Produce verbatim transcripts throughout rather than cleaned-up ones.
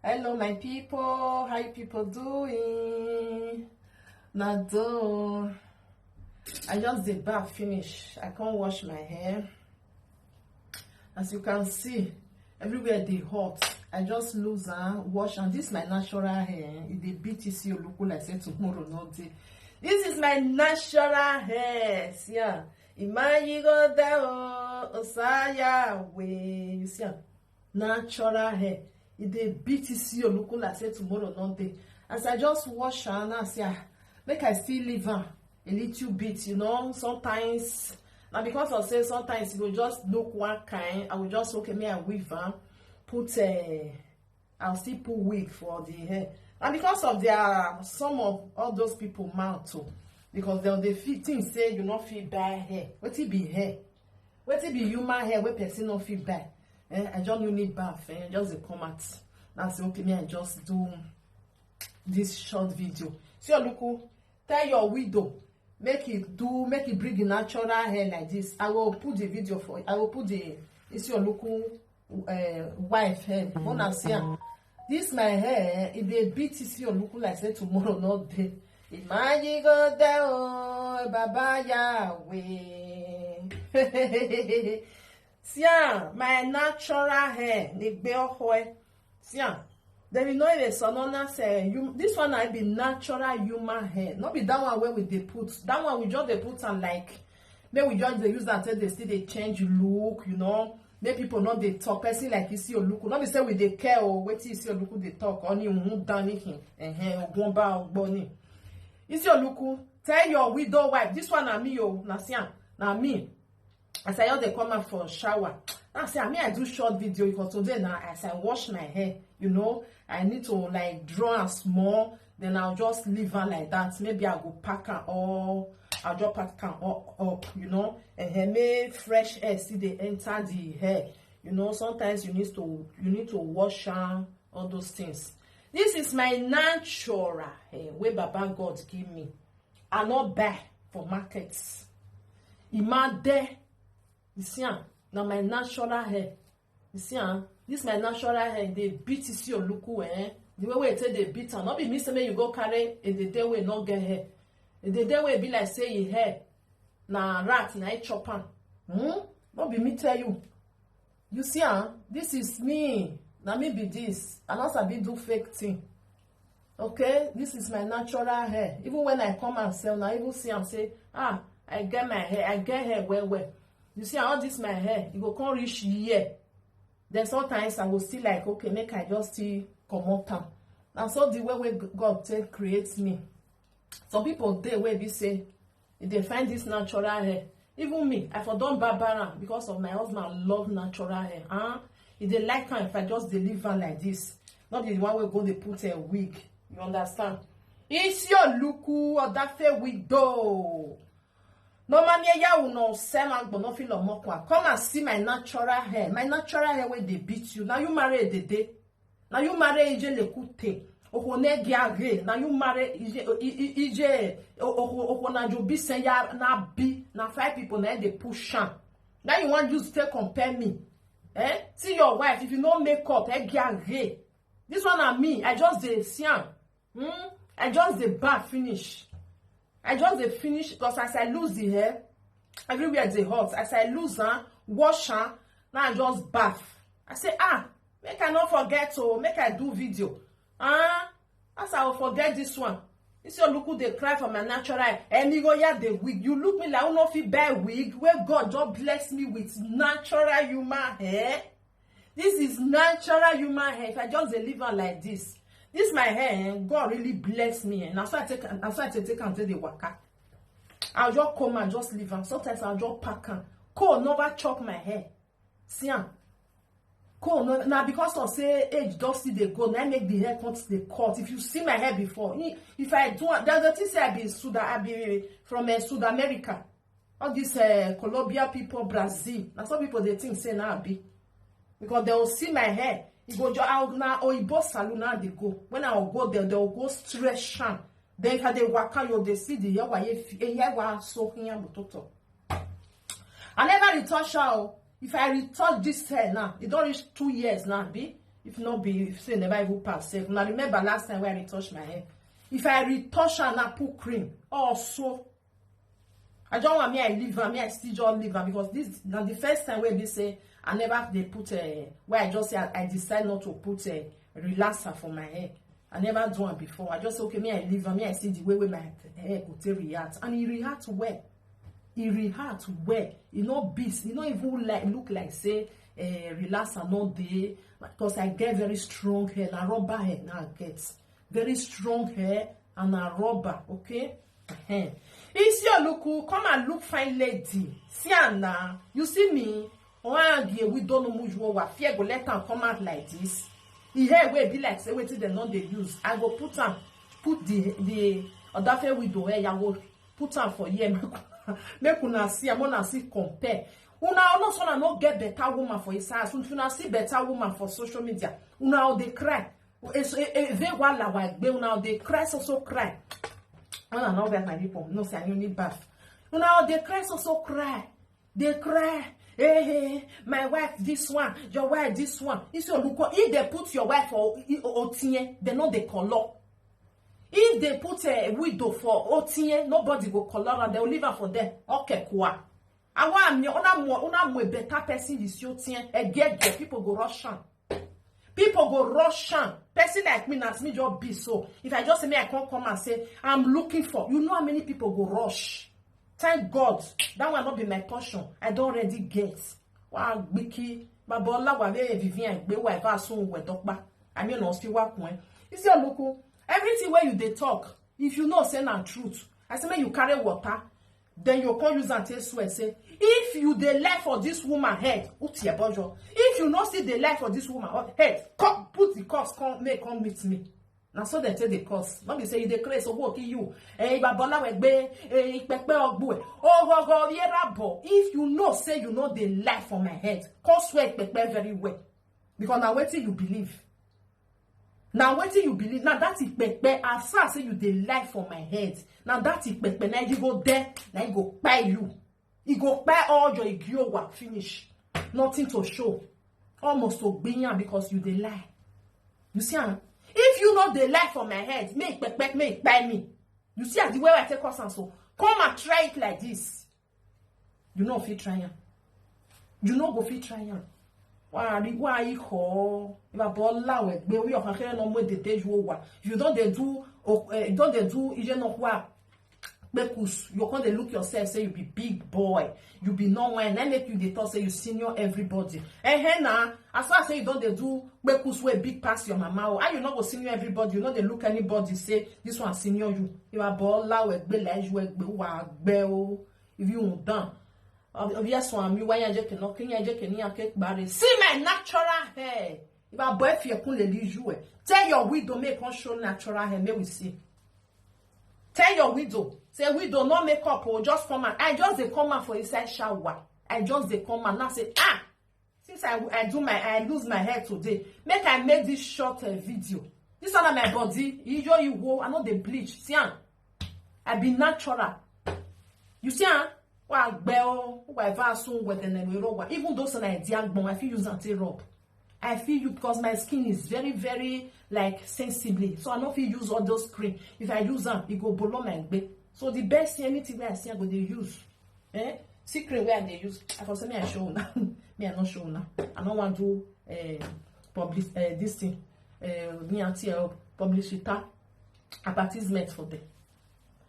Hello, my people. How you people doing? Now, though, I just did bath finish. I can't wash my hair. As you can see, everywhere they hot. I just lose and wash, and this my natural hair. If they beat you, see you look like say tomorrow not day. This is my natural hair. See, yeah. Imayi go there, oh, Osaya way. You see, ah, natural hair. If they beat you, see you look like say tomorrow not day. As I just wash her, and I say, ah, make I still leave her a little bit, you know. Sometimes, now because of say sometimes you go just look one kind, I will just, okay, me I weave am, put, uh, I'll still put wig for the hair. And because of their, some of all those people mouth too, because they, they feel things say you not feel buy hair. What it be hair? What it be human hair? Where person not feel buy? Eh, I just no need bath. Eh, just dey come out. That's okay. Me, I just do this short video. See, Oluku, tell your widow, make it do, make it bring the natural hair like this. I will put the video for, I will put the, it's your local, uh, wife hair. Una see am. This my hair, if they beat, it's your look like say tomorrow not day. Imagine go there, oh, Baba Yahweh. See am, my natural hair, the bell hair. See am. Then we know the sonona say, you, this one I be natural human hair. Not be that one where we dey put. That one we just dey put am like, may we just dey use that till they still they change look, you know. Make people not they talk. Person like you see your look. Not be say we dey care or wait till you see your look they talk. Only who done him. Eh, eh, ogun ba ogboni. You see your look. Tell your widow wife. This one na me, oh, na see am. Na me. As I just dey come out for shower, I say, I mean, I do short video because today now, as I wash my hair, you know, I need to, like, draw am small. Then I'll just leave her like that. Maybe I'll go pack her all. I'll just pack her all up, you know. And her may fresh air see they enter the hair. You know, sometimes you need to, you need to wash her, all those things. This is my natural hair where Baba God give me. I not buy for markets. Ima there. You see am? Now my natural hair. You see am? This my natural hair. They beat, you see your look, eh? The way we take they beat am. Not be me say make you go carry in the day we not get hair. In the day we be like say you hair. Na rat, na e chop am. Hmm? Not be me tell you. You see, ah, this is me. Na me be this. I not sabi do fake thing. Okay, this is my natural hair. Even when I come and sell, now even see and say, ah, I get my hair, I get hair well well. You see, all this my hair, it go come reach here. Then sometimes I will still like, okay, make I just still comot am. And so the way wey God take create me, some people dey wey be say, if they find this natural hair, even me, I for don barbara am because of my husband love natural hair. Huh? If they like am, if I just dey leave am like this, not be the one wey go dey put a wig. You understand? Isi Oluku Odafe widow. No man ye ya uno sema gbono filo mokwa. Come and see my natural hair. My natural hair wey dey beat you. Now you marry a dede. Now you marry ije lekute. Oko ne gi age. Now you marry ije, i- i- ije, o- oko oko na jo bi sen ya na bi. Na five people na dey push am. Now you want you to take compare me. Eh? See your wife, if you no make up, eh, gi age. This one na me. I just dey see am. Hmm? I just dey bath finish. I just dey finish because as I lose the hair, everywhere dey hot. As I lose am, wash am, now I just bath. I say, ah, make I no forget, oh, make I do video. Ah, as I will forget this one. You see, look who they cry for my natural hair. And you go, yeah, the wig. You look me like who no fit buy wig. Where God just bless me with natural human hair. This is natural human hair. If I just dey leave am like this, this my hair, eh, God really bless me. Eh. Na so I take, na so I take, take am take dey waka. I'll just come and just leave am. Sometimes I'll just pack am. Cold never chop my hair. See am. Cold no, na because of say age don still dey go, na make the hair cut dey cut. If you see my hair before, i- if I do am, there's a thing say I be Sudan, I be from uh, South America. All these uh, Colombia people, Brazil, na some people they think say na I be. Because they will see my hair. E go jo out na oyibo salon na dey go. When I will go there, they will go stretch am. Then if I dey waka, you dey see the hair wa ye fi- eh, hair wa so here but toto. I never retouch her. Oh. If I retouch this hair now, it don't reach two years now, be. If not be, if say never even pass sef. Una remember last time when I retouch my hair? If I retouch and I put cream, also. I don't want me, I leave am, me, I still just leave am because this na the first time wey be say I never dey put, uh, where I just say I, I decide not to put a relaxer for my hair. I never do am before. I just say, okay, me, I leave am, me, I see the way wey my hair go take react. And e react well. E react well. E no be, e no even like, look like say, uh, relaxer no dey, because I get very strong hair. Na rubber hair na I get. Very strong hair and na rubber, okay? Ehen. Isi Oluku, come and look fine lady. See am na. You see me? Oangie, we don't know much what fear go let am come out like this. E hair wey be like say wetin dem no dey use. I go put am, put the, the Odafe widow hair, I go put am for here. Make una see am, una see compare. Una all of una no get better woman for inside house. If una see better woman for social media, una all dey cry. It's a, a, a very wahala wa gbe, una all dey cry, so, so cry. Una no get my people. No say I only baff. Una all dey cry, so, so cry. Dey cry. Hey, hey, my wife this one, your wife this one. Isi Oluku, if they put your wife for i-, o-, otinye, they no dey color. If they put a widow for otinye, nobody go color am. They will leave am for there. Okay, kwa. Awa mi, una mo, una mo a better person is your thing. Again, the people go rush am. People go rush am. Person like me, na as me just be so. If I just say me, I can't come and say, I'm looking for. You know how many people go rush? Thank God. That one not be my portion. I don't already get. Wa gbiki. Baba Ola wa ve Vivian gbe wa va sun we dokpa. I mean, no still wa kun. Isi Oluku, everything where you dey talk, if you know say na truth, I say make you carry water, then you come use am take swear say, if you dey lie for this woman head, utie bojo. If you no see the lie for this woman head, come put the curse, come make, come meet me. Na so they take the curse. No be say you dey craze, so go kill you. Eh, Iba Bola we gbe, eh, Ipepe Ogbu, eh. Oh, go, go, yera bo. If you know say you know the lie for my head, come swear Ipepe very well. Because na wetin you believe. Na wetin you believe. Now that Ipepe, as far as say you dey lie for my head, now that Ipepe, now you go there, now you go buy you. E go buy all your igiowa finish. Nothing to show. Almost to be because you dey lie. You see am? If you no dey lie for my head, make Ipepe, make buy me. You see as the way I take us and so. Come and try it like this. You no fit try am. You no go fit try am. Why are you, why are you call? If I ball loud, we are here no more the day you over. You don't they do, oh, eh, don't they do, you know what? Because you can't look yourself, say you be big boy. You be no one. I make you the thought, say you senior everybody. Eh, hey, now, as far as say you don't they do, because we big pass your mama. Oh, how you not go senior everybody? You know they look anybody, say, this one senior you. You are ball loud, we like you, we wa, we, oh. If you don't, of, of yes, one, me, why you can not, can you can you can bare? See my natural hair. If I boy, if you could leave you, eh. Tell your widow, make come show natural hair, may we see. Tell your widow, say, "Widow, no make up, oh, just come out." I just dey come out for inside shower. I just dey come out. Now say, "Ah, since I, I do my, I lose my hair today, make I make this short, uh, video." This one na my body. You, you, you go. I know they bleach. See am? I be natural. You see am? Wa gbe o, wa va sun we then we roll. Even though say na diagbon, I fit use am take rub. I feel you because my skin is very, very, like, sensible. So I no fit use all those cream. If I use am, it go below my gbe. So the best thing, anything where I see, I go dey use. Eh? See cream where I dey use. I for say me I show now. Me I not show now. I don't want to, uh, publish, uh, this thing. Uh, me and T L publish it, ah, advertisement for them.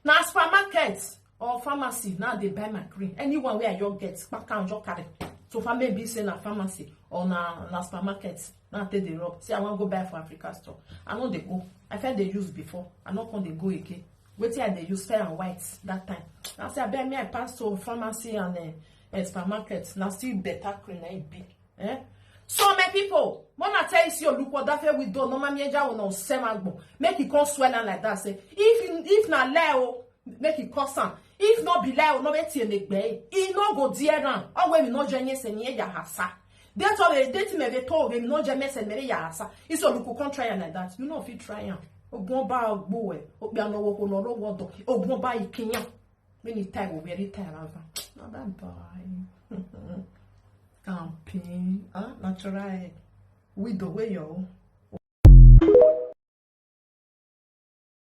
Na supermarket or pharmacy now they buy my cream. Anyone where I just get, pack and just carry. So far maybe say na pharmacy or na, na supermarket. Now take the rub. See, I want go buy for Africa store. I know they go. I felt they use before. I not come they go again. Wait till they use Fair and White that time. Now say I bet me I pass to pharmacy and, uh, uh, supermarket. Now see better cream na it be. Eh? So my people, mona tell you, see, look what that fair we do. No, mommy, eja will not sell my book. Make it come swell am like that. Say, if, if na lie, oh, make it cost am. If not be lie, oh, no, make it make bay. He no go dear ram. Oh, when we no join yes and ye ya hasa. That's all they, they me they told him no join yes and me ya hasa. It's all look come try am like that. You know if you try am. Ogun ba ogbo e. Obi ano wo ko no ro wodo. Ogun ba ikinya. Many time we very time ava. Na bye bye. Campaign, ah, natural hair. Widow, where your own?